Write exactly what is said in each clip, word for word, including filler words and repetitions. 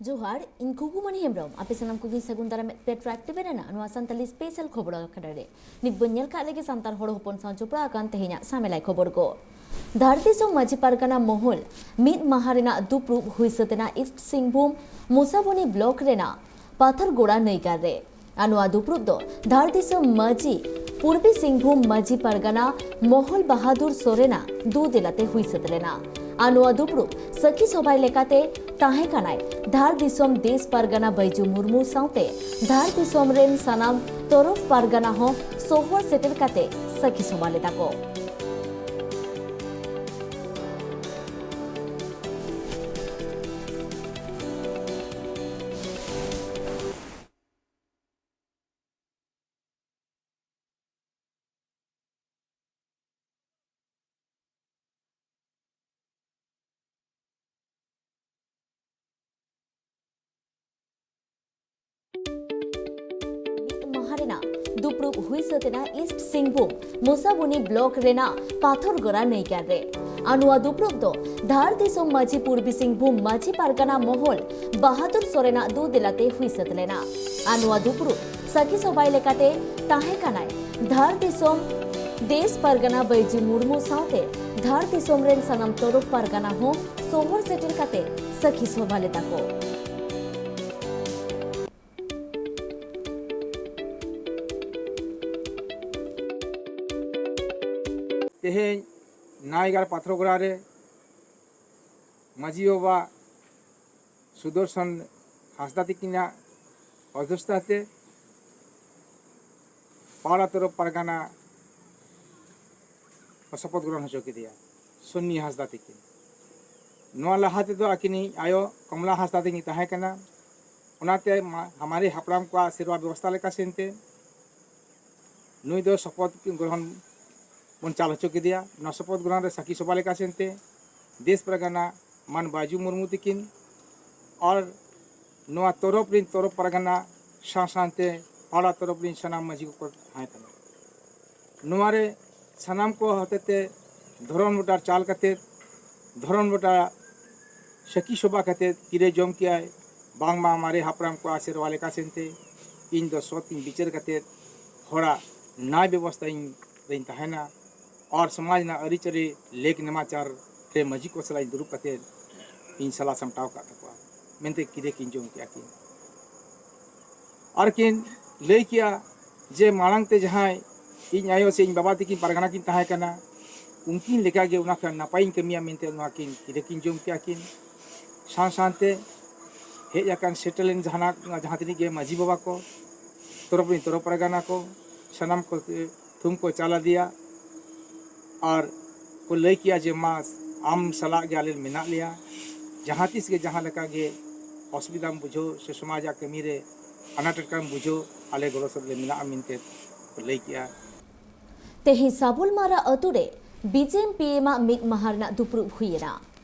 ᱡᱚᱦᱟᱨ, ᱤᱧ ᱠᱷᱩᱜᱩᱢᱚᱱᱤ ᱦᱮᱢᱵᱨᱚᱢ᱾ ᱟᱯᱮ ᱥᱟᱱᱟᱢ ᱠᱚᱜᱮᱧ ᱥᱟᱹᱜᱩᱱ ᱫᱟᱨᱟᱢᱮᱫ ᱯᱮ ᱴᱨᱟᱠ ᱴᱤᱵᱷᱤ ᱨᱮᱱᱟᱜ ᱱᱚᱣᱟ ᱥᱟᱱᱛᱟᱞᱤ ᱥᱯᱮᱥᱟᱞ ᱠᱷᱚᱵᱚᱨ ᱟᱠᱷᱲᱟ ᱨᱮ᱾ ᱱᱤᱛ ᱵᱚᱱ ᱧᱮᱞ ᱠᱟᱜ ᱞᱮᱜᱮ ᱥᱟᱱᱛᱟᱲ ᱦᱚᱲ ᱦᱚᱯᱚᱱ ᱥᱟᱶ ᱡᱚᱯᱲᱟᱣ ᱟᱠᱟᱱ ᱛᱮᱦᱮᱧᱟᱜ ᱥᱟᱢᱮᱞᱟᱭ ᱠᱷᱚᱵᱚᱨ ᱠᱚ᱾ ᱫᱷᱟᱲ ᱫᱤᱥᱚᱢ ᱢᱟᱹᱡᱷᱤ ᱯᱟᱨᱜᱟᱱᱟ ᱢᱚᱦᱚᱞ ᱢᱤᱫ ᱢᱟᱦᱟ ᱨᱮᱱᱟᱜ ᱫᱩᱯᱲᱩᱵ ᱦᱩᱭ ᱥᱟᱹᱛ ᱮᱱᱟ ᱤᱥᱴ ᱥᱤᱝᱵᱷᱩᱢ ᱢᱩᱥᱟᱵᱚᱱᱤ ᱵᱞᱚᱠ ᱨᱮᱱᱟᱜ ᱯᱟᱛᱷᱚᱨᱜᱳᱲᱟ ᱱᱟᱹᱭᱜᱟᱨ ᱨᱮ᱾ ᱟᱨ ᱱᱚᱣᱟ ᱫᱩᱯᱲᱩᱵ ᱫᱚ ᱫᱷᱟᱲ ᱫᱤᱥᱚᱢ ᱢᱟᱹᱡᱷᱤ, ᱯᱩᱨᱵᱤ ᱥᱤᱝᱵᱷᱩᱢ ᱢᱟᱹᱡᱷᱤ ᱯᱟᱨᱜᱟᱱᱟ ᱢᱚᱦᱚᱞ ᱵᱟᱦᱟᱫᱩᱨ ᱥᱚᱨᱮᱱᱟᱜ ᱫᱩ ᱫᱮᱞᱟᱛᱮ ᱦᱩᱭ ᱥᱟᱹᱛ ᱞᱮᱱᱟ᱾ ᱟᱨ ᱱᱚᱣᱟ ᱫᱩᱯᱲᱩᱵ ᱥᱟᱹᱠᱷᱤ ᱥᱚᱵᱷᱟᱭ ᱞᱮᱠᱟᱛᱮ ᱛᱟᱦᱮᱸ ᱠᱟᱱᱟᱭ ᱫᱷᱟᱲ ᱫᱤᱥᱚᱢ ᱫᱮᱥ ᱯᱟᱨᱜᱟᱱᱟ ᱵᱟᱹᱭᱡᱩ ᱢᱩᱨᱢᱩ ᱥᱟᱶᱛᱮ ᱫᱷᱟᱲ ᱫᱤᱥᱚᱢ ᱨᱮᱱ ᱥᱟᱱᱟᱢ ᱛᱚᱨᱚᱯ ᱯᱟᱨᱜᱟᱱᱟ ᱦᱚᱸ ᱥᱚᱦᱚᱨ ᱥᱮᱴᱮᱨ ᱠᱟᱛᱮ ᱥᱟᱹᱠᱷᱤ ᱥᱚᱵᱷᱟ ᱞᱮᱫᱟ ᱠᱚ᱾ ᱢᱤᱫ ᱢᱟᱦᱟ ᱨᱮᱱᱟᱜ ᱫᱩᱯᱲᱩᱵ ᱦᱩᱭ ᱥᱟᱹᱛ ᱮᱱᱟ ᱤᱥᱴ ᱥᱤᱝᱵᱷᱩᱢ ᱢᱩᱥᱟᱵᱚᱱᱤ ᱵᱞᱚᱠ ᱨᱮᱱᱟᱜ ᱯᱟᱛᱷᱚᱨᱜᱳᱲᱟ ᱱᱟᱹᱭᱜᱟᱨ ᱨᱮ᱾ ᱟᱨ ᱱᱚᱣᱟ ᱫᱩᱯᱲᱩᱵ ᱫᱚ ᱫᱷᱟᱲ ᱫᱤᱥᱚᱢ ᱢᱟᱹᱡᱷᱤ, ᱯᱩᱨᱵᱤ ᱥᱤᱝᱵᱷᱩᱢ ᱢᱟᱹᱡᱷᱤ ᱯᱟᱨᱜᱟᱱᱟ ᱢᱚᱦᱚᱞ ᱵᱟᱦᱟᱫᱩᱨ ᱥᱚᱨᱮᱱᱟᱜ ᱫᱩ ᱫᱮᱞᱟᱛᱮ ᱦᱩᱭ ᱥᱟᱹᱛ ᱞᱮᱱᱟ᱾ ᱟᱨ ᱱᱚᱣᱟ ᱫᱩᱯᱲᱩᱵ ᱥᱟᱹᱠᱷᱤ ᱥᱚᱵᱷᱟᱭ ᱞᱮᱠᱟᱛᱮ ᱛᱟᱦᱮᱸ ᱠᱟᱱᱟᱭ ᱫᱷᱟᱲ ᱫᱤᱥᱚᱢ ᱫᱮᱥ ᱯᱟᱨᱜᱟᱱᱟ ᱵᱟᱹᱭᱡᱩ ᱢᱩᱨᱢᱩ ᱥᱟᱶᱛᱮ ᱫᱷᱟᱲ ᱫᱤᱥᱚᱢ ᱨᱮᱱ ᱥᱟᱱᱟᱢ ᱛᱚᱨᱚᱯ ᱯᱟᱨᱜᱟᱱᱟ ᱦᱚᱸ ᱥᱚᱦᱚᱨ ᱥᱮᱴᱮᱨ ᱠᱟᱛᱮ ᱥᱟᱹᱠᱷᱤ ᱥᱚᱵᱷᱟ ᱞᱮᱫᱟ ᱠᱚ᱾ ᱛᱮᱦᱮᱧ ᱱᱟᱭᱜᱟᱨ ᱯᱟᱛᱷᱨᱚᱜᱚᱲᱟ ᱨᱮ ᱢᱟᱹᱡᱷᱤ ᱵᱟᱵᱟ ᱥᱩᱫᱚᱨᱥᱚᱱ ᱦᱟᱸᱥᱫᱟ ᱛᱤᱠᱤᱱᱟᱜ ᱚᱫᱷᱭᱚᱥᱛᱟ ᱛᱮ ᱯᱟᱣᱲᱟ ᱛᱚᱨᱚᱯ ᱯᱟᱨᱜᱟᱱᱟ ᱠᱚ ᱥᱚᱯᱚᱛ ᱜᱨᱚᱦᱚᱱ ᱦᱚᱪᱚ ᱠᱮᱫᱮᱭᱟ ᱥᱚᱱᱱᱤ ᱦᱟᱸᱥᱫᱟ ᱛᱤᱠᱤᱱ᱾ ᱱᱚᱣᱟ ᱞᱟᱦᱟ ᱛᱮᱫᱚ ᱟᱹᱠᱤᱱᱤᱡ ᱟᱭᱳ ᱠᱚᱢᱞᱟ ᱦᱟᱸᱥᱫᱟ ᱛᱤᱠᱤᱱ ᱛᱟᱦᱮᱸ ᱠᱟᱱᱟ᱾ ᱚᱱᱟᱛᱮ ᱢᱟ-, ᱦᱟᱢᱟᱨᱮ ᱦᱟᱯᱲᱟᱢ ᱠᱚᱣᱟᱜ ᱥᱮᱨᱣᱟ ᱵᱮᱵᱚᱥᱛᱷᱟ ᱞᱮᱠᱟ ᱥᱮᱱᱛᱮ ᱱᱩᱭ ᱫᱚ ᱥᱚᱯᱚᱛ ᱜᱨᱚᱦᱚᱱ ᱵᱚᱱ ᱪᱟᱞ ᱦᱚᱪᱚ ᱠᱮᱫᱮᱭᱟ᱾ ᱱᱚᱣᱟ ᱥᱚᱯᱚᱛ ᱜᱨᱚᱦᱚᱱ ᱨᱮ ᱥᱟᱹᱠᱷᱤ ᱥᱚᱵᱷᱟ ᱞᱮᱠᱟ ᱥᱮᱱᱛᱮ ᱫᱮᱥ ᱯᱟᱨᱜᱟᱱᱟ ᱢᱟᱱ ᱵᱟᱹᱡᱩ ᱢᱩᱨᱢᱩ ᱛᱤᱠᱤᱱ ᱟᱨ ᱱᱚᱣᱟ ᱛᱚᱨᱚᱯ ᱨᱤᱱ ᱛᱚᱨᱚᱯ ᱯᱟᱨᱜᱟᱱᱟ ᱥᱟᱶ ᱥᱟᱶᱛᱮ ᱯᱟᱣᱲᱟ ᱛᱚᱨᱚᱯ ᱨᱤᱱ ᱥᱟᱱᱟᱢ ᱢᱟᱹᱡᱷᱤ ᱠᱚᱠᱚ ᱛᱟᱦᱮᱸ ᱠᱟᱱᱟ᱾ ᱱᱚᱣᱟ ᱨᱮ ᱥᱟᱱᱟᱢ ᱠᱚ ᱦᱚᱛᱮᱛᱮ ᱫᱷᱚᱨᱚᱢ ᱜᱚᱴᱟ ᱪᱟᱞ ᱠᱟᱛᱮ, ᱫᱷᱚᱨᱚᱢ ᱜᱚᱴᱟ ᱥᱟᱹᱠᱷᱤ ᱥᱚᱵᱷᱟ ᱠᱟᱛᱮ ᱠᱤᱨᱟᱹ ᱡᱚᱢ ᱠᱮᱜᱼᱟᱭ ᱵᱟᱝᱢᱟ ᱢᱟᱨᱮ ᱦᱟᱯᱲᱟᱢ ᱠᱚᱣᱟᱜ ᱥᱮᱨᱣᱟ ᱞᱮᱠᱟ ᱥᱮᱱᱛᱮ ᱤᱧ ᱫᱚ ᱥᱚᱛ ᱤᱧ ᱵᱤᱪᱟᱹᱨ ᱠᱟᱛᱮᱫ ᱦᱚᱲᱟᱜ ᱱᱟᱭ ᱵᱮᱵᱚᱥᱛᱷᱟ ᱤᱧ ᱨᱮᱧ ᱛᱟᱦᱮᱱᱟ ᱟᱨ ᱥᱚᱢᱟᱡᱽ ᱨᱮᱱᱟᱜ ᱟᱹᱨᱤᱪᱟᱹᱞᱤ, ᱞᱮᱠ ᱱᱮᱢᱟᱪᱟᱨ ᱨᱮ ᱢᱟᱹᱡᱷᱤ ᱠᱚ ᱥᱟᱞᱟᱜ ᱤᱧ ᱫᱩᱲᱩᱵ ᱠᱟᱛᱮᱫ ᱤᱧ ᱥᱟᱞᱟ ᱥᱟᱢᱴᱟᱣ ᱟᱠᱟᱫ ᱛᱟᱠᱚᱣᱟ ᱢᱮᱱᱛᱮ ᱠᱤᱨᱭᱟᱹ ᱠᱤᱱ ᱡᱚᱢ ᱠᱮᱜᱼᱟ ᱠᱤᱱ᱾ ᱟᱨ ᱠᱤᱱ ᱞᱟᱹᱭ ᱠᱮᱜᱼᱟ ᱡᱮ ᱢᱟᱲᱟᱝ ᱛᱮ ᱡᱟᱦᱟᱸᱭ ᱤᱧ ᱟᱭᱳ ᱥᱮ ᱤᱧ ᱵᱟᱵᱟ ᱛᱟᱹᱠᱤᱱ ᱯᱟᱨᱜᱟᱱᱟ ᱠᱤᱱ ᱛᱟᱦᱮᱸ ᱠᱟᱱᱟ, ᱩᱱᱠᱤᱱ ᱞᱮᱠᱟᱜᱮ ᱚᱱᱟ ᱠᱷᱚᱱ ᱱᱟᱯᱟᱭᱤᱧ ᱠᱟᱹᱢᱤᱭᱟ ᱢᱮᱱᱛᱮ ᱱᱚᱣᱟ ᱠᱤᱱ ᱠᱤᱨᱭᱟᱹ ᱠᱤᱱ ᱡᱚᱢ ᱠᱮᱜᱼᱟ ᱠᱤᱱ᱾ ᱥᱟᱶ ᱥᱟᱶᱛᱮ ᱦᱮᱡ ᱟᱠᱟᱱ ᱥᱮᱴᱮᱞᱮᱱ ᱡᱟᱦᱟᱱᱟᱜ ᱡᱟᱦᱟᱸ ᱛᱤᱱᱟᱹᱜ ᱜᱮ ᱢᱟᱹᱡᱷᱤ ᱵᱟᱵᱟ ᱠᱚ, ᱛᱚᱨᱚᱯ ᱨᱤᱱ ᱛᱚᱨᱚᱯ ᱯᱟᱨᱜᱟᱱᱟ ᱠᱚ, ᱥᱟᱱᱟᱢ ᱠᱚ ᱛᱷᱩᱢ ᱠᱚ ᱪᱟᱞ ᱟᱫᱮᱭᱟ ᱟᱨ ᱠᱚ ᱞᱟᱹᱭ ᱠᱮᱜᱼᱟ ᱡᱮ, "ᱢᱟ, ᱟᱢ ᱥᱟᱞᱟᱜ ᱜᱮ ᱟᱞᱮ ᱢᱮᱱᱟᱜ ᱞᱮᱭᱟ, ᱡᱟᱦᱟᱸ ᱛᱤᱥ ᱜᱮ ᱡᱟᱦᱟᱸ ᱞᱮᱠᱟ ᱜᱮ ᱚᱥᱩᱵᱤᱫᱷᱟᱢ ᱵᱩᱡᱷᱟᱹᱣ ᱥᱮ ᱥᱚᱢᱟᱡᱟᱜ ᱠᱟᱹᱢᱤ ᱨᱮ ᱟᱱᱟᱴ ᱮᱴᱠᱮᱴᱚᱬᱮᱢ ᱵᱩᱡᱷᱟᱹᱣ, ᱟᱞᱮ ᱜᱚᱲᱚ ᱥᱚᱯᱚᱦᱚᱫ ᱞᱮ ᱢᱮᱱᱟᱜᱼᱟ" ᱢᱮᱱᱛᱮ ᱠᱚ ᱞᱟᱹᱭ ᱠᱮᱜᱼᱟ᱾ ᱛᱮᱦᱮᱧ ᱥᱟᱵᱚᱞᱢᱟᱨᱟ ᱟᱹᱛᱩ ᱨᱮ B J M P M ᱟᱜ ᱢᱤᱫ ᱢᱟᱦᱟ ᱨᱮᱱᱟᱜ ᱫᱩᱯᱲᱩᱵ ᱦᱩᱭ ᱮᱱᱟ᱾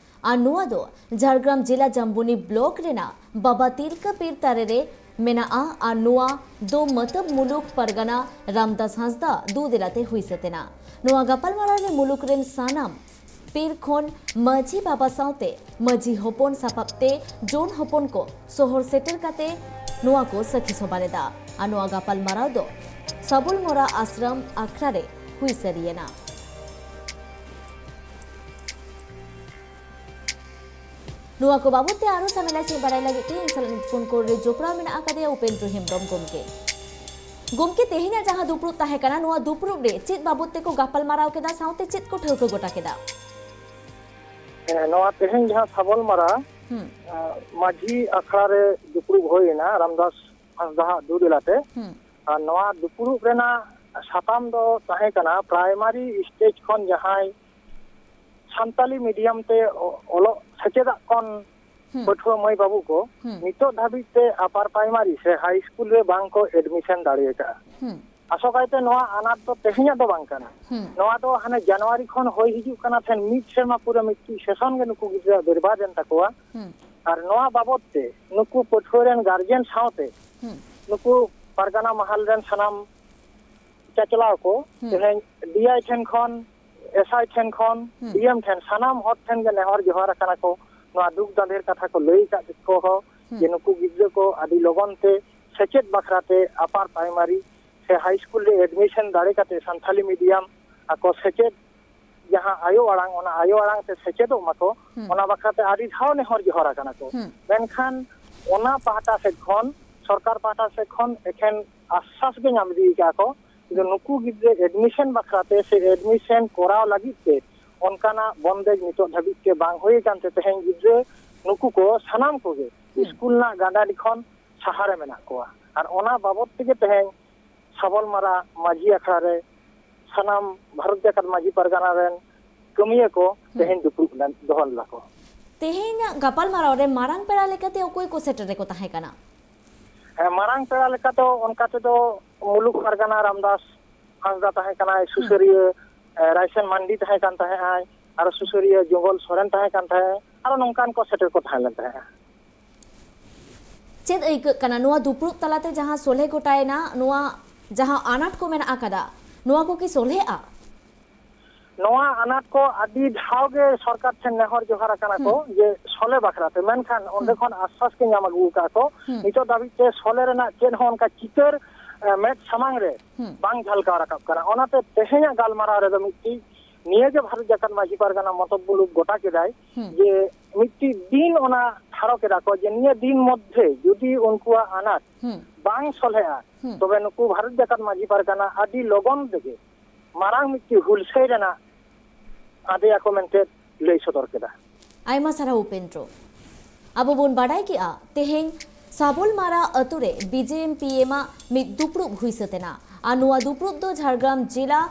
ᱟᱨ ᱱᱚᱣᱟ ᱫᱚ ᱡᱷᱟᱲᱜᱨᱟᱢ ᱡᱮᱞᱟ ᱡᱟᱢᱵᱚᱱᱤ ᱵᱞᱚᱠ ᱨᱮᱱᱟᱜ ᱵᱟᱵᱟ ᱛᱤᱞᱠᱟᱹ ᱯᱤᱨ ᱛᱟᱨᱮ ᱨᱮ ᱢᱮᱱᱟᱜᱼᱟ᱾ ᱟᱨ ᱱᱚᱣᱟ ᱫᱚ ᱢᱟᱹᱛᱟᱹᱵ ᱢᱩᱞᱩᱠ ᱯᱟᱨᱜᱟᱱᱟ ᱨᱟᱢᱫᱟᱥ ᱦᱟᱸᱥᱫᱟ ᱫᱩ ᱫᱮᱞᱟᱛᱮ ᱦᱩᱭ ᱥᱟᱹᱛ ᱮᱱᱟ᱾ ᱱᱚᱣᱟ ᱜᱟᱯᱟᱞᱢᱟᱨᱟᱣ ᱨᱮ ᱢᱩᱞᱩᱠ ᱨᱮᱱ ᱥᱟᱱᱟᱢ ᱯᱤᱨ ᱠᱷᱚᱱ ᱢᱟᱹᱡᱷᱤ ᱵᱟᱵᱟ ᱥᱟᱶᱛᱮ ᱢᱟᱹᱡᱷᱤ ᱦᱚᱯᱚᱱ ᱥᱟᱯᱟᱵ ᱛᱮ ᱡᱩᱣᱟᱹᱱ ᱦᱚᱯᱚᱱ ᱠᱚ ᱥᱚᱦᱚᱨ ᱥᱮᱴᱮᱨ ᱠᱟᱛᱮ ᱱᱚᱣᱟ ᱠᱚ ᱥᱟᱹᱠᱷᱤ ᱥᱚᱵᱷᱟ ᱞᱮᱫᱟ᱾ ᱟᱨ ᱱᱚᱣᱟ ᱜᱟᱯᱟᱞᱢᱟᱨᱟᱣ ᱫᱚ ᱥᱟᱵᱚᱞᱢᱚᱨᱟ ᱟᱥᱨᱟᱢ ᱟᱠᱷᱲᱟ ᱨᱮ ᱦᱩᱭ ᱥᱟᱹᱨᱤᱭᱮᱱᱟ᱾ ᱱᱚᱣᱟ ᱠᱚ ᱵᱟᱵᱚᱫ ᱛᱮ ᱟᱨᱚ ᱥᱟᱢᱮᱞᱟᱭ ᱥᱟᱺᱦᱤᱡ ᱵᱟᱲᱟᱭ ᱞᱟᱹᱜᱤᱫ ᱛᱮ ᱤᱧ ᱥᱟᱞᱟᱜ ᱱᱤᱛ ᱯᱷᱳᱱ ᱠᱚᱞ ᱨᱮ ᱡᱚᱯᱲᱟᱣ ᱢᱮᱱᱟᱜ ᱟᱠᱟᱫᱮᱭᱟ ᱩᱯᱮᱱᱫᱨᱚ ᱦᱮᱢᱵᱨᱚᱢ ᱜᱚᱢᱠᱮ᱾ ᱜᱚᱢᱠᱮ, ᱛᱮᱦᱮᱧᱟᱜ ᱡᱟᱦᱟᱸ ᱫᱩᱯᱲᱩᱵ ᱛᱟᱦᱮᱸ ᱠᱟᱱᱟ, ᱱᱚᱣᱟ ᱫᱩᱯᱲᱩᱵ ᱨᱮ ᱪᱮᱫ ᱵᱟᱵᱚᱫ ᱛᱮᱠᱚ ᱜᱟᱯᱟᱞᱢᱟᱨᱟᱣ ᱠᱮᱫᱟ, ᱥᱟᱶᱛᱮ ᱪᱮᱫ ᱠᱚ ᱴᱷᱟᱹᱣᱠᱟᱹ ᱜᱚᱴᱟ ᱠᱮᱫᱟ? ᱦᱮᱸ, ᱱᱚᱣᱟ ᱛᱮᱦᱮᱧ ᱡᱟᱦᱟᱸ ᱥᱟᱵᱚᱞᱢᱟᱨᱟ, ᱦᱩᱸ᱾ ᱟᱸ, ᱢᱟᱹᱡᱷᱤ ᱟᱠᱷᱲᱟ ᱨᱮ ᱫᱩᱯᱲᱩᱵ ᱦᱩᱭ ᱮᱱᱟ ᱨᱟᱢᱫᱟᱥ ᱦᱟᱸᱥᱫᱟᱦᱟᱜ ᱫᱩ ᱫᱮᱞᱟᱛᱮ᱾ ᱦᱩᱸ᱾ ᱟᱨ ᱱᱚᱣᱟ ᱫᱩᱯᱲᱩᱵ ᱨᱮᱱᱟᱜ ᱥᱟᱛᱟᱢ ᱫᱚ ᱛᱟᱦᱮᱸ ᱠᱟᱱᱟ ᱯᱨᱟᱭᱢᱟᱨᱤ ᱥᱴᱮᱡᱽ ᱠᱷᱚᱱ ᱡᱟᱦᱟᱸᱭ ᱥᱟᱱᱛᱟᱞᱤ ᱢᱤᱰᱤᱭᱟᱢ ᱛᱮ ᱚ-, ᱚᱞᱚᱜ ᱥᱮᱪᱮᱫᱟᱜ ᱠᱚᱱ ᱦᱩᱸ᱾ ᱯᱟᱹᱴᱷᱩᱣᱟᱹ ᱢᱟᱹᱭ ᱵᱟᱹᱵᱩ ᱠᱚ ᱦᱩᱸ᱾ ᱱᱤᱛᱚᱜ ᱫᱷᱟᱹᱵᱤᱡ ᱛᱮ ᱟᱯᱟᱨ ᱯᱨᱟᱭᱢᱟᱨᱤ ᱥᱮ ᱦᱟᱭ ᱥᱠᱩᱞ ᱨᱮ ᱵᱟᱝ ᱠᱚ ᱮᱰᱢᱤᱥᱚᱱ ᱫᱟᱲᱮ ᱟᱠᱟᱫᱼᱟ᱾ ᱦᱩᱸ᱾ ᱟᱥᱚᱠᱟᱭᱛᱮ ᱱᱚᱣᱟ ᱟᱱᱟᱴ ᱫᱚ ᱛᱮᱦᱮᱧᱟᱜ ᱫᱚ ᱵᱟᱝ ᱠᱟᱱᱟ᱾ ᱦᱩᱸ᱾ ᱱᱚᱣᱟ ᱫᱚ ᱦᱟᱱᱮ ᱡᱟᱱᱩᱣᱟᱨᱤ ᱠᱷᱚᱱ ᱦᱩᱭ ᱦᱤᱡᱩᱜ ᱠᱟᱱᱟ, ᱴᱷᱮᱱ ᱢᱤᱫ ᱥᱮᱨᱢᱟ ᱯᱩᱨᱟᱹ ᱢᱤᱫᱴᱤᱡ ᱥᱮᱥᱚᱱ ᱜᱮ ᱱᱩᱠᱩ ᱜᱤᱫᱽᱨᱟᱹ ᱵᱮᱨᱵᱟᱫ ᱮᱱ ᱛᱟᱠᱚᱣᱟ᱾ ᱦᱩᱸ᱾ ᱟᱨ ᱱᱚᱣᱟ ᱵᱟᱵᱚᱫ ᱛᱮ ᱱᱩᱠᱩ ᱯᱟᱹᱴᱷᱩᱣᱟᱹ ᱨᱮᱱ ᱜᱟᱨᱡᱮᱱ ᱥᱟᱶᱛᱮ ᱦᱩᱸ᱾ ᱱᱩᱠᱩ ᱯᱟᱨᱜᱟᱱᱟ ᱢᱟᱦᱟᱞ ᱨᱮᱱ ᱥᱟᱱᱟᱢ ᱪᱟᱪᱞᱟᱣ ᱠᱚ ᱦᱩᱸ᱾ ᱛᱮᱦᱮᱧ ᱰᱤ ᱟᱭ ᱴᱷᱮᱱ ᱠᱷᱚᱱ, ᱮᱥ ᱟᱭ ᱴᱷᱮᱱ ᱠᱷᱚᱱ, ᱦᱩᱸ᱾ ᱰᱤ ᱮᱢ ᱴᱷᱮᱱ, ᱥᱟᱱᱟᱢ ᱦᱚᱲ ᱴᱷᱮᱱ ᱜᱮ ᱱᱮᱦᱚᱨ ᱡᱚᱦᱟᱨ ᱟᱠᱟᱱᱟ ᱠᱚ᱾ ᱱᱚᱣᱟ ᱫᱩᱠ ᱫᱟᱸᱫᱷᱮᱨ ᱠᱟᱛᱷᱟ ᱠᱚ ᱞᱟᱹᱭ ᱟᱠᱟᱫ ᱠᱚ ᱠᱚ ᱦᱩᱸ᱾ ᱡᱮ ᱱᱩᱠᱩ ᱜᱤᱫᱽᱨᱟᱹ ᱠᱚ ᱟᱹᱰᱤ ᱞᱚᱜᱚᱱ ᱛᱮ ᱥᱮᱪᱮᱫ ᱵᱟᱠᱷᱨᱟ ᱛᱮ ᱟᱯᱟᱨ ᱯᱨᱟᱭᱢᱟᱨᱤ ᱥᱮ ᱦᱟᱭ ᱥᱠᱩᱞ ᱨᱮ ᱮᱰᱢᱤᱥᱚᱱ ᱫᱟᱲᱮ ᱠᱟᱛᱮ ᱥᱟᱱᱛᱷᱟᱞᱤ ᱢᱤᱰᱤᱭᱟᱢ ᱟᱠᱚ ᱥᱮᱪᱮᱫ ᱡᱟᱦᱟᱸ ᱟᱭᱳ ᱟᱲᱟᱝ, ᱚᱱᱟ ᱟᱭᱳ ᱟᱲᱟᱝ ᱛᱮ ᱥᱮᱪᱮᱫᱚᱜ ᱢᱟᱠᱚ, ᱦᱩᱸ᱾ ᱚᱱᱟ ᱵᱟᱠᱷᱨᱟ ᱛᱮ ᱟᱹᱰᱤ ᱫᱷᱟᱣ ᱱᱮᱦᱚᱨ ᱡᱚᱦᱟᱨ ᱟᱠᱟᱱᱟ ᱠᱚ᱾ ᱦᱩᱸ᱾ ᱢᱮᱱᱠᱷᱟᱱ ᱚᱱᱟ ᱯᱟᱦᱴᱟ ᱥᱮᱫ ᱠᱷᱚᱱ, ᱥᱚᱨᱠᱟᱨ ᱯᱟᱦᱴᱟ ᱥᱮᱫ ᱠᱷᱚᱱ ᱮᱠᱷᱮᱱ ᱟᱥᱥᱟᱥ ᱜᱮ ᱧᱟᱢ ᱤᱫᱤ ᱟᱠᱟᱫᱼᱟ ᱠᱚ᱾ ᱠᱤᱱᱛᱩ ᱱᱩᱠᱩ ᱜᱤᱫᱽᱨᱟᱹ ᱮᱰᱢᱤᱥᱚᱱ ᱵᱟᱠᱷᱨᱟ ᱛᱮ ᱥᱮ ᱮᱰᱢᱤᱥᱚᱱ ᱠᱚᱨᱟᱣ ᱞᱟᱹᱜᱤᱫ ᱛᱮ ᱚᱱᱠᱟᱱᱟᱜ ᱵᱚᱱᱫᱮᱡᱽ ᱱᱤᱛᱚᱜ ᱫᱷᱟᱹᱵᱤᱡ ᱛᱮ ᱵᱟᱝ ᱦᱩᱭ ᱟᱠᱟᱱ ᱛᱮ ᱛᱮᱦᱮᱧ ᱜᱤᱫᱽᱨᱟᱹ ᱱᱩᱠᱩ ᱠᱚ ᱥᱟᱱᱟᱢ ᱠᱚᱜᱮ ᱦᱩᱸ᱾ ᱥᱠᱩᱞ ᱨᱮᱱᱟᱜ ᱜᱟᱰᱟᱰᱤ ᱠᱷᱚᱱ ᱥᱟᱦᱟᱨᱮ ᱢᱮᱱᱟᱜ ᱠᱚᱣᱟ᱾ ᱟᱨ ᱚᱱᱟ ᱵᱟᱵᱚᱫ ᱛᱮᱜᱮ ᱛᱮᱦᱮᱧ ᱥᱟᱵᱚᱞᱢᱟᱨᱟ ᱢᱟᱹᱡᱷᱤ ᱟᱠᱷᱲᱟ ᱨᱮ ᱥᱟᱱᱟᱢ ᱵᱷᱟᱨᱚᱛ ᱡᱟᱠᱟᱛ ᱢᱟᱹᱡᱷᱤ ᱯᱟᱨᱜᱟᱱᱟ ᱨᱮᱱ ᱠᱟᱹᱢᱤᱭᱟᱹ ᱠᱚ ᱦᱩᱸ᱾ ᱛᱮᱦᱮᱧ ᱫᱩᱯᱲᱩᱵ ᱞᱮᱱ, ᱫᱚᱦᱚ ᱞᱮᱫᱟ ᱠᱚ᱾ ᱛᱮᱦᱮᱧᱟᱜ ᱜᱟᱯᱟᱞᱢᱟᱨᱟᱣ ᱨᱮ ᱢᱟᱨᱟᱝ ᱯᱮᱲᱟ ᱞᱮᱠᱟᱛᱮ ᱚᱠᱚᱭ ᱠᱚ ᱥᱮᱴᱮᱨ ᱨᱮᱠᱚ ᱛᱟᱦᱮᱸ ᱠᱟᱱᱟ? ᱦᱮᱸ, ᱢᱟᱨᱟᱝ ᱯᱮᱲᱟ ᱞᱮᱠᱟ ᱫᱚ ᱚᱱᱠᱟ ᱛᱮᱫᱚ ᱢᱩᱞᱩᱠ ᱯᱟᱨᱜᱟᱱᱟ ᱨᱟᱢᱫᱟᱥ ᱦᱟᱸᱥᱫᱟ ᱛᱟᱦᱮᱸ ᱠᱟᱱᱟᱭ, ᱦᱩᱸ᱾ ᱥᱩᱥᱟᱹᱨᱤᱭᱟᱹ, ᱮ, ᱨᱟᱭᱥᱟᱱ ᱢᱟᱱᱰᱤ ᱛᱟᱦᱮᱸ ᱠᱟᱱ ᱛᱟᱦᱮᱸᱫ ᱟᱭ, ᱟᱨᱚ ᱥᱩᱥᱟᱹᱨᱤᱭᱟᱹ ᱡᱚᱝᱜᱚᱞ ᱥᱚᱨᱮᱱ ᱛᱟᱦᱮᱸ ᱠᱟᱱ ᱛᱟᱦᱮᱸᱫ, ᱟᱨᱚ ᱱᱚᱝᱠᱟᱱ ᱠᱚ ᱥᱮᱴᱮᱨ ᱠᱚ ᱛᱟᱦᱮᱸ ᱞᱮᱱ ᱛᱟᱦᱮᱸᱫᱼᱟ᱾ ᱪᱮᱫ ᱟᱹᱭᱠᱟᱹᱜ ᱠᱟᱱᱟ ᱱᱚᱣᱟ ᱫᱩᱯᱲᱩᱵ ᱛᱟᱞᱟᱛᱮ ᱡᱟᱦᱟᱸ ᱥᱚᱞᱦᱮ ᱜᱚᱴᱟᱭᱮᱱᱟ, ᱱᱚᱣᱟ ᱡᱟᱦᱟᱸ ᱟᱱᱟᱴ ᱠᱚ ᱢᱮᱱᱟᱜ ᱟᱠᱟᱫᱟ, ᱱᱚᱣᱟ ᱠᱚ ᱠᱤ ᱥᱚᱞᱦᱮᱜᱼᱟ? ᱱᱚᱣᱟ ᱟᱱᱟᱴ ᱠᱚ ᱟᱹᱰᱤ ᱫᱷᱟᱣ ᱜᱮ ᱥᱚᱨᱠᱟᱨ ᱴᱷᱮᱱ ᱱᱮᱦᱚᱨ ᱡᱚᱦᱟᱨ ᱟᱠᱟᱱᱟ ᱠᱚ ᱦᱩᱸ᱾ ᱡᱮ ᱥᱚᱞᱦᱮ ᱵᱟᱠᱷᱨᱟ ᱛᱮ, ᱢᱮᱱᱠᱷᱟᱱ ᱚᱸᱰᱮ ᱦᱩᱸ᱾ ᱠᱷᱚᱱ ᱟᱥᱥᱟᱥ ᱜᱮ ᱧᱟᱢ ᱟᱹᱜᱩ ᱟᱠᱟᱫᱼᱟ ᱠᱚ᱾ ᱦᱩᱸ᱾ ᱱᱤᱛᱚᱜ ᱫᱷᱟᱹᱵᱤᱡ ᱛᱮ ᱥᱚᱞᱦᱮ ᱨᱮᱱᱟᱜ ᱪᱮᱫ ᱦᱚᱸ ᱚᱱᱠᱟ ᱪᱤᱛᱟᱹᱨ, ᱮ, ᱢᱮᱫ ᱥᱟᱢᱟᱝ ᱨᱮ ᱦᱩᱸ᱾ ᱵᱟᱝ ᱡᱷᱟᱞᱠᱟᱣ ᱨᱟᱠᱟᱵ ᱠᱟᱱᱟ᱾ ᱚᱱᱟᱛᱮ ᱛᱮᱦᱮᱧᱟᱜ ᱜᱟᱞᱢᱟᱨᱟᱣ ᱨᱮᱫᱚ ᱢᱤᱫᱴᱤᱡ ᱱᱤᱭᱟᱹ ᱜᱮ ᱵᱷᱟᱨᱚᱛ ᱡᱟᱠᱟᱛ ᱢᱟᱹᱡᱷᱤ ᱯᱟᱨᱜᱟᱱᱟ ᱢᱚᱛᱚᱵ ᱢᱩᱞᱩᱠ ᱜᱚᱴᱟ ᱠᱮᱫᱟᱭ ᱦᱩᱸ᱾ ᱡᱮ ᱢᱤᱫᱴᱤᱡ ᱫᱤᱱ ᱚᱱᱟ ᱴᱷᱟᱲᱚ ᱠᱮᱫᱟ ᱠᱚ ᱡᱮ ᱱᱤᱭᱟᱹ ᱫᱤᱱ ᱢᱚᱫᱽᱫᱷᱮ ᱡᱩᱫᱤ ᱩᱱᱠᱩᱣᱟᱜ ᱟᱱᱟᱴ ᱦᱩᱸ᱾ ᱵᱟᱝ ᱥᱚᱞᱦᱮᱜᱼᱟ, ᱦᱩᱸ᱾ ᱛᱚᱵᱮ ᱱᱩᱠᱩ ᱵᱷᱟᱨᱚᱛ ᱡᱟᱠᱟᱛ ᱢᱟᱹᱡᱷᱤ ᱯᱟᱨᱜᱟᱱᱟ ᱟᱹᱰᱤ ᱞᱚᱜᱚᱱ ᱛᱮᱜᱮ ᱢᱟᱨᱟᱝ ᱢᱤᱫᱴᱤᱡ ᱦᱩᱞᱥᱟᱹᱭ ᱨᱮᱱᱟᱜ ᱟᱸᱫᱮᱭᱟᱠᱚ ᱢᱮᱱᱛᱮ ᱞᱟᱹᱭ ᱥᱚᱫᱚᱨ ᱠᱮᱫᱟ᱾ ᱟᱭᱢᱟ ᱥᱟᱨᱦᱟᱣ ᱩᱯᱮᱱᱫᱨᱚ᱾ ᱟᱵᱚ ᱵᱚᱱ ᱵᱟᱰᱟᱭ ᱠᱮᱜᱼᱟ, ᱛᱮᱦᱮᱧ ᱥᱟᱵᱚᱞᱢᱟᱨᱟ ᱟᱹᱛᱩ ᱨᱮ B J M P M ᱟᱜ ᱢᱤᱫ ᱫᱩᱯᱲᱩᱵ ᱦᱩᱭ ᱥᱟᱹᱛ ᱮᱱᱟ᱾ ᱟᱨ ᱱᱚᱣᱟ ᱫᱩᱯᱲᱩᱵ ᱫᱚ ᱡᱷᱟᱲᱜᱨᱟᱢ ᱡᱮᱞᱟ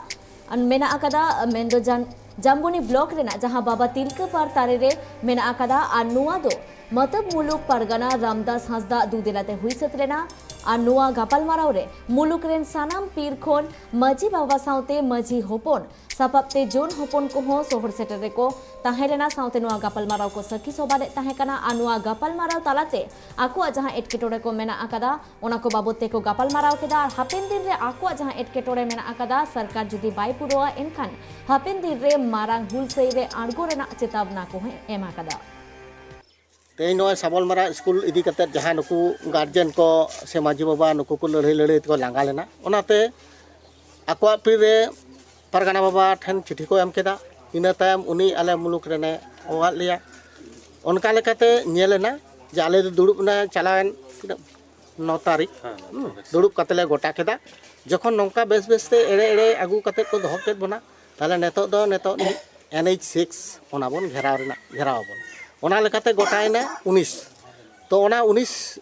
ᱢᱮᱱᱟᱜ ᱟᱠᱟᱫᱟ, ᱢᱮᱱᱫᱚ ᱡᱟᱱ-, ᱡᱟᱢᱵᱚᱱᱤ ᱵᱞᱚᱠ ᱨᱮᱱᱟᱜ ᱡᱟᱦᱟᱸ ᱵᱟᱵᱟ ᱛᱤᱞᱠᱟᱹ ᱯᱟᱨ ᱛᱟᱨᱮ ᱨᱮ ᱢᱮᱱᱟᱜ ᱟᱠᱟᱫᱟ᱾ ᱟᱨ ᱱᱚᱣᱟ ᱫᱚ ᱢᱚᱛᱚᱵ ᱢᱩᱞᱩᱠ ᱯᱟᱨᱜᱟᱱᱟ ᱨᱟᱢᱫᱟᱥ ᱦᱟᱸᱥᱫᱟᱜ ᱫᱩᱫᱮᱞᱟᱛᱮ ᱦᱩᱭ ᱥᱟᱹᱛ ᱞᱮᱱᱟ᱾ ᱟᱨ ᱱᱚᱣᱟ ᱜᱟᱯᱟᱞᱢᱟᱨᱟᱣ ᱨᱮ ᱢᱩᱞᱩᱠ ᱨᱮᱱ ᱥᱟᱱᱟᱢ ᱯᱤᱨ ᱠᱷᱚᱱ ᱢᱟᱹᱡᱷᱤ ᱵᱟᱵᱟ ᱥᱟᱶᱛᱮ ᱢᱟᱹᱡᱷᱤ ᱦᱚᱯᱚᱱ ᱥᱟᱯᱟᱵ ᱛᱮ ᱡᱩᱣᱟᱹᱱ ᱦᱚᱯᱚᱱ ᱠᱚᱦᱚᱸ ᱥᱚᱦᱚᱨ ᱥᱮᱴᱮᱨ ᱨᱮᱠᱚ ᱛᱟᱦᱮᱸ ᱞᱮᱱᱟ, ᱥᱟᱶᱛᱮ ᱱᱚᱣᱟ ᱜᱟᱯᱟᱞᱢᱟᱨᱟᱣ ᱠᱚ ᱥᱟᱹᱠᱷᱤ ᱥᱚᱵᱷᱟ ᱞᱮᱫ ᱛᱟᱦᱮᱸ ᱠᱟᱱᱟ᱾ ᱟᱨ ᱱᱚᱣᱟ ᱜᱟᱯᱟᱞᱢᱟᱨᱟᱣ ᱛᱟᱞᱟᱛᱮ ᱟᱠᱚᱣᱟᱜ ᱡᱟᱦᱟᱸ ᱮᱴᱠᱮᱴᱚᱬᱮ ᱠᱚ ᱢᱮᱱᱟᱜ ᱟᱠᱟᱫᱟ, ᱚᱱᱟ ᱠᱚ ᱵᱟᱵᱚᱛ ᱛᱮᱠᱚ ᱜᱟᱯᱟᱞᱢᱟᱨᱟᱣ ᱠᱮᱫᱟ᱾ ᱟᱨ ᱦᱟᱯᱮᱱ ᱫᱤᱱ ᱨᱮ ᱟᱠᱚᱣᱟᱜ ᱡᱟᱦᱟᱸ ᱮᱴᱠᱮᱴᱚᱬᱮ ᱢᱮᱱᱟᱜ ᱟᱠᱟᱫᱟ, ᱥᱚᱨᱠᱟᱨ ᱡᱩᱫᱤ ᱵᱟᱭ ᱯᱩᱨᱟᱹᱣᱟ, ᱮᱱᱠᱷᱟᱱ ᱦᱟᱯᱮᱱ ᱫᱤᱱ ᱨᱮ ᱢᱟᱨᱟᱝ ᱦᱩᱞᱥᱟᱹᱭ ᱨᱮ ᱟᱬᱜᱚ ᱨᱮᱱᱟᱜ ᱪᱮᱛᱟᱵᱱᱟ ᱠᱚᱦᱚᱸᱭ ᱮᱢ ᱟᱠᱟᱫᱟ᱾ ᱛᱮᱦᱮᱧ ᱱᱚᱜᱼᱚᱭ ᱥᱟᱵᱚᱞ ᱢᱟᱨᱟ ᱥᱠᱩᱞ ᱤᱫᱤ ᱠᱟᱛᱮᱫ ᱡᱟᱦᱟᱸ ᱱᱩᱠᱩ ᱜᱟᱨᱡᱮᱱ ᱠᱚ ᱥᱮ ᱢᱟᱹᱡᱷᱤ ᱵᱟᱵᱟ, ᱱᱩᱠᱩ ᱠᱚ ᱞᱟᱹᱲᱦᱟᱹᱭ ᱞᱟᱹᱲᱦᱟᱹᱭ ᱛᱮᱠᱚ ᱞᱟᱸᱜᱟ ᱞᱮᱱᱟ, ᱚᱱᱟᱛᱮ ᱟᱠᱚᱣᱟᱜ ᱯᱤᱲ ᱨᱮ ᱯᱟᱨᱜᱟᱱᱟ ᱵᱟᱵᱟ ᱴᱷᱮᱱ ᱪᱤᱴᱷᱤ ᱠᱚ ᱮᱢ ᱠᱮᱫᱟ᱾ ᱤᱱᱟᱹ ᱛᱟᱭᱚᱢ ᱩᱱᱤ ᱟᱞᱮ ᱢᱩᱞᱩᱠ ᱨᱮᱱᱮ ᱦᱚᱦᱚᱣᱟᱫ ᱞᱮᱭᱟ᱾ ᱚᱱᱠᱟ ᱞᱮᱠᱟᱛᱮ ᱧᱮᱞ ᱮᱱᱟ ᱡᱮ ᱟᱞᱮ ᱫᱚ ᱫᱩᱲᱩᱵ ᱮᱱᱟ ᱪᱟᱞᱟᱣᱮᱱ ᱛᱤᱱᱟᱹᱜ, ᱱᱚ ᱛᱟᱹᱨᱤᱠᱷ᱾ ᱦᱮᱸ, ᱱᱚ ᱦᱩᱸ, ᱛᱟᱹᱨᱤᱠᱷ᱾ ᱫᱩᱲᱩᱵ ᱠᱟᱛᱮ ᱞᱮ ᱜᱚᱴᱟ ᱠᱮᱫᱟ᱾ ᱡᱚᱠᱷᱚᱱ ᱱᱚᱝᱠᱟ ᱵᱮᱥ ᱵᱮᱥ ᱛᱮ ᱮᱲᱮ ᱮᱲᱮ ᱟᱹᱜᱩ ᱠᱟᱛᱮ ᱠᱚ ᱫᱚᱦᱚ ᱠᱮᱫ ᱵᱚᱱᱟ, ᱛᱟᱦᱚᱞᱮ ᱱᱤᱛᱚᱜ ᱫᱚ, ᱱᱤᱛᱚᱜ ᱮᱱ ᱮᱭᱤᱪ ᱥᱤᱠᱥ ᱚᱱᱟ ᱵᱚᱱ ᱜᱷᱮᱨᱟᱣ ᱨᱮᱱᱟᱜ, ᱜᱷᱮᱨᱟᱣ ᱟᱵᱚᱱ᱾ ᱚᱱᱟ ᱞᱮᱠᱟᱛᱮ ᱜᱚᱴᱟᱭᱮᱱᱟ ᱩᱱᱤᱥ᱾ ᱛᱚ, ᱚᱱᱟ ᱩᱱᱤᱥ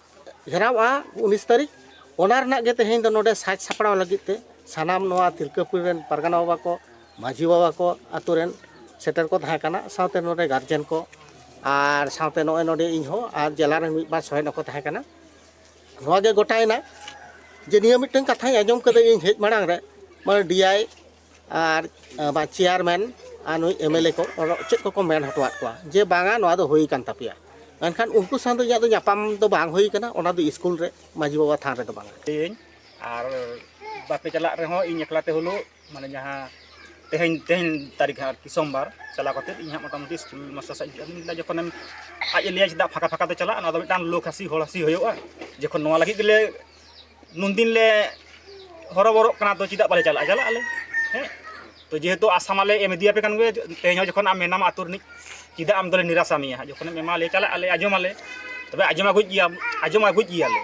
ᱜᱷᱮᱨᱟᱣᱜᱼᱟ, ᱩᱱᱤᱥ ᱛᱟᱹᱨᱤᱠᱷ᱾ ᱚᱱᱟ ᱨᱮᱱᱟᱜ ᱜᱮ ᱛᱮᱦᱮᱧ ᱫᱚ ᱱᱚᱰᱮ ᱥᱟᱡᱽ ᱥᱟᱯᱲᱟᱣ ᱞᱟᱹᱜᱤᱫ ᱛᱮ ᱥᱟᱱᱟᱢ ᱱᱚᱣᱟ ᱛᱤᱞᱠᱟᱹᱯᱩᱨ ᱨᱮᱱ ᱯᱟᱨᱜᱟᱱᱟ ᱵᱟᱵᱟ ᱠᱚ, ᱢᱟᱹᱡᱷᱤ ᱵᱟᱵᱟ ᱠᱚ, ᱟᱛᱳ ᱨᱮᱱ ᱥᱮᱴᱮᱨ ᱠᱚ ᱛᱟᱦᱮᱸ ᱠᱟᱱᱟ, ᱥᱟᱶᱛᱮ ᱱᱚᱰᱮ ᱜᱟᱨᱡᱮᱱ ᱠᱚ, ᱟᱨ ᱥᱟᱶᱛᱮ ᱱᱚᱜᱼᱚᱭ ᱱᱚᱰᱮ ᱤᱧ ᱦᱚᱸ ᱟᱨ ᱡᱮᱞᱟ ᱨᱮᱱ ᱢᱤᱫ ᱵᱟᱨ ᱥᱚᱦᱮᱫ ᱦᱚᱸᱠᱚ ᱛᱟᱦᱮᱸ ᱠᱟᱱᱟ᱾ ᱱᱚᱣᱟ ᱜᱮ ᱜᱚᱴᱟᱭᱮᱱᱟ ᱡᱮ ᱱᱤᱭᱟᱹ ᱢᱤᱫᱴᱟᱝ ᱠᱟᱛᱷᱟᱧ ᱟᱸᱡᱚᱢ ᱠᱟᱫᱟ ᱤᱧ ᱦᱮᱡ ᱢᱟᱲᱟᱝ ᱨᱮ, ᱢᱟᱱᱮ ᱰᱤ ᱟᱭ ᱟᱨ, ᱟᱸ, ᱵᱟ ᱪᱮᱭᱟᱨᱢᱮᱱ ᱟᱨ ᱱᱩᱭ ᱮᱢ ᱮᱞ ᱮ ᱠᱚ ᱚᱱᱟ ᱪᱮᱫ ᱠᱚᱠᱚ ᱢᱮᱱ ᱦᱚᱴᱚᱣᱟᱫ ᱠᱚᱣᱟ ᱡᱮ ᱵᱟᱝᱟ, ᱱᱚᱣᱟ ᱫᱚ ᱦᱩᱭ ᱟᱠᱟᱱ ᱛᱟᱯᱮᱭᱟ᱾ ᱢᱮᱱᱠᱷᱟᱱ ᱩᱱᱠᱩ ᱥᱟᱶ ᱫᱚ ᱤᱧᱟᱹᱜ ᱫᱚ ᱧᱟᱯᱟᱢ ᱫᱚ ᱵᱟᱝ ᱦᱩᱭ ᱠᱟᱱᱟ, ᱚᱱᱟ ᱫᱚ ᱥᱠᱩᱞ ᱨᱮ ᱢᱟᱹᱡᱷᱤ ᱵᱟᱵᱟ ᱛᱷᱟᱱ ᱨᱮᱫᱚ ᱵᱟᱝᱟ᱾ ᱤᱧ ᱟᱨ ᱵᱟᱯᱮ ᱪᱟᱞᱟᱜ ᱨᱮᱦᱚᱸ ᱤᱧ ᱮᱠᱞᱟ ᱛᱮ ᱦᱤᱞᱳᱜ, ᱢᱟᱱᱮ, ᱡᱟᱦᱟᱸ ᱛᱮᱦᱮᱧ, ᱛᱮᱦᱮᱧ ᱛᱟᱹᱨᱤᱠᱷ ᱟᱨᱠᱤ ᱥᱳᱢᱵᱟᱨ ᱪᱟᱞᱟᱣ ᱠᱟᱛᱮᱫ ᱤᱧ ᱦᱟᱸᱜ ᱢᱚᱴᱟᱢᱩᱴᱤ ᱥᱠᱩᱞ ᱢᱟᱥᱴᱟᱨ ᱥᱟᱶ ᱤᱧ ᱞᱟᱹᱭᱟ, ᱡᱚᱠᱷᱚᱱᱮᱢ ᱟᱡ ᱮ ᱞᱟᱹᱭᱟ ᱪᱮᱫᱟᱜ ᱯᱷᱟᱸᱠᱟ ᱯᱷᱟᱸᱠᱟ ᱛᱮ ᱪᱟᱞᱟᱜ, ᱱᱚᱣᱟ ᱫᱚ ᱢᱤᱫᱴᱟᱝ ᱞᱳᱠ ᱦᱟᱹᱥᱤ ᱦᱚᱲ ᱦᱟᱹᱥᱤ ᱦᱩᱭᱩᱜᱼᱟ᱾ ᱡᱚᱠᱷᱚᱱ ᱱᱚᱣᱟ ᱞᱟᱹᱜᱤᱫ ᱜᱮᱞᱮ ᱱᱩᱱᱫᱤᱱ ᱞᱮ ᱦᱚᱨᱚᱵᱚᱨᱚᱜ ᱠᱟᱱᱟ, ᱛᱚ ᱪᱮᱫᱟᱜ ᱵᱟᱞᱮ ᱪᱟᱞᱟᱜᱼᱟ? ᱪᱟᱞᱟᱜ ᱟᱞᱮ᱾ ᱦᱮᱸ, ᱛᱚ ᱡᱮᱦᱮᱛᱩ ᱟᱥᱟ ᱢᱟᱞᱮ ᱮᱢ ᱤᱫᱤᱭᱟᱯᱮ ᱠᱟᱱ ᱜᱮ, ᱛᱮᱦᱮᱧ ᱦᱚᱸ ᱡᱚᱠᱷᱚᱱ ᱟᱢ ᱢᱮᱱᱟᱢ ᱟᱹᱛᱩ ᱨᱤᱱᱤᱡ, ᱪᱮᱫᱟᱜ ᱟᱢ ᱫᱚᱞᱮ ᱱᱤᱨᱟᱥᱟ ᱢᱮᱭᱟ ᱦᱟᱸᱜ? ᱡᱚᱠᱷᱚᱱᱮᱢ ᱮᱢᱟ ᱞᱮ, ᱪᱟᱞᱟᱜ ᱟᱞᱮ, ᱟᱸᱡᱚᱢ ᱟᱞᱮ, ᱛᱚᱵᱮ ᱟᱸᱡᱚᱢ ᱟᱹᱜᱩᱭ ᱜᱮᱭᱟ, ᱟᱸᱡᱚᱢ ᱟᱹᱜᱩᱭ ᱜᱮᱭᱟᱞᱮ᱾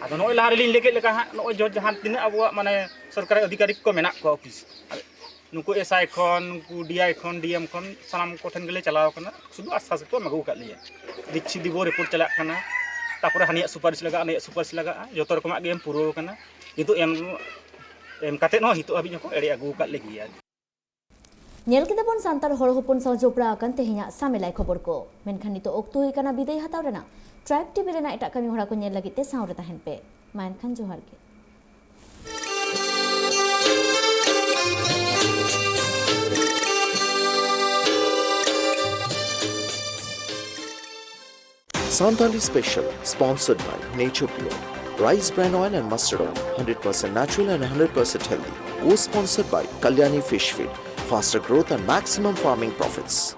ᱟᱫᱚ ᱱᱚᱜᱼᱚᱭ ᱞᱟᱦᱟ ᱨᱮᱞᱤᱧ ᱞᱟᱹᱭ ᱠᱮᱫ ᱞᱮᱠᱟ ᱦᱟᱸᱜ, ᱱᱚᱜᱼᱚᱭ ᱡᱚ-, ᱡᱟᱦᱟᱸ ᱛᱤᱱᱟᱹᱜ ᱟᱵᱚᱣᱟᱜ, ᱢᱟᱱᱮ, ᱥᱚᱨᱠᱟᱨᱤ ᱚᱫᱷᱤᱠᱟᱨᱤ ᱠᱚ ᱢᱮᱱᱟᱜ ᱠᱚᱣᱟ ᱚᱯᱷᱤᱥ, ᱱᱩᱠᱩ ᱮᱥ ᱟᱭ ᱠᱷᱚᱱ, ᱱᱩᱠᱩ ᱰᱤ ᱟᱭ ᱠᱷᱚᱱ, ᱰᱤ ᱮᱢ ᱠᱷᱚᱱ, ᱥᱟᱱᱟᱢ ᱠᱚᱴᱷᱮᱱ ᱜᱮᱞᱮ ᱪᱟᱞᱟᱣ ᱠᱟᱱᱟ, ᱥᱩᱫᱷᱩ ᱟᱥᱥᱟᱥ ᱜᱮᱠᱚ ᱮᱢ ᱟᱹᱜᱩ ᱟᱠᱟᱫ ᱞᱮᱭᱟ᱾ ᱫᱤᱪᱪᱷᱤ ᱫᱤᱵᱚ ᱨᱤᱯᱳᱨᱴ ᱪᱟᱞᱟᱜ ᱠᱟᱱᱟ, ᱛᱟᱯᱚᱨᱮ ᱦᱟᱱᱤᱭᱟᱜ ᱥᱩᱯᱟᱨᱤᱥ ᱞᱟᱜᱟᱜᱼᱟ, ᱱᱩᱭᱟᱜ ᱥᱩᱯᱟᱨᱤᱥ ᱞᱟᱜᱟᱜᱼᱟ, ᱡᱚᱛᱚ ᱨᱚᱠᱚᱢᱟᱜ ᱜᱮ ᱮᱢ ᱯᱩᱨᱟᱹᱣ ᱠᱟᱱᱟ, ᱠᱤᱱᱛᱩ ᱮᱢ, ᱮᱢ ᱠᱟᱛᱮᱫ ᱦᱚᱸ ᱱᱤᱛᱚᱜ ᱦᱟᱹᱵᱤᱡ ᱦᱚᱸᱠᱚ ᱮᱲᱮ ᱟᱹᱜᱩ ᱟᱠᱟᱫ ᱞᱮ ᱜᱮᱭᱟ᱾ ᱧᱮᱞ ᱠᱮᱫᱟ ᱵᱚᱱ ᱥᱟᱱᱛᱟᱲ ᱦᱚᱲ ᱦᱚᱯᱚᱱ ᱥᱟᱶ ᱡᱚᱯᱲᱟᱣ ᱟᱠᱟᱱ ᱛᱮᱦᱮᱧᱟᱜ ᱥᱟᱢᱮᱞᱟᱭ ᱠᱷᱚᱵᱚᱨ ᱠᱚ᱾ ᱢᱮᱱᱠᱷᱟᱱ ᱱᱤᱛᱚᱜ ᱚᱠᱛᱚ ᱦᱩᱭ ᱟᱠᱟᱱᱟ ᱵᱤᱫᱟᱹᱭ ᱦᱟᱛᱟᱣ ᱨᱮᱱᱟᱜ᱾ ᱴᱨᱟᱭᱤᱵᱽ ᱴᱤᱵᱷᱤ ᱨᱮᱱᱟᱜ ᱮᱴᱟᱜ ᱠᱟᱹᱢᱤ ᱦᱚᱨᱟ ᱠᱚ ᱧᱮᱞ ᱞᱟᱹᱜᱤᱫ ᱛᱮ ᱥᱟᱶ ᱨᱮ ᱛᱟᱦᱮᱱ ᱯᱮ᱾ ᱢᱟ ᱮᱱᱠᱷᱟᱱ ᱡᱚᱦᱟᱨ ᱜᱮ᱾ Santali Special, sponsored by Nature Pure, Rice Bran Oil and Mustard Oil, hundred percent natural and hundred percent healthy. Co-sponsored by Kalyani Fish Feed, faster growth and maximum farming profits.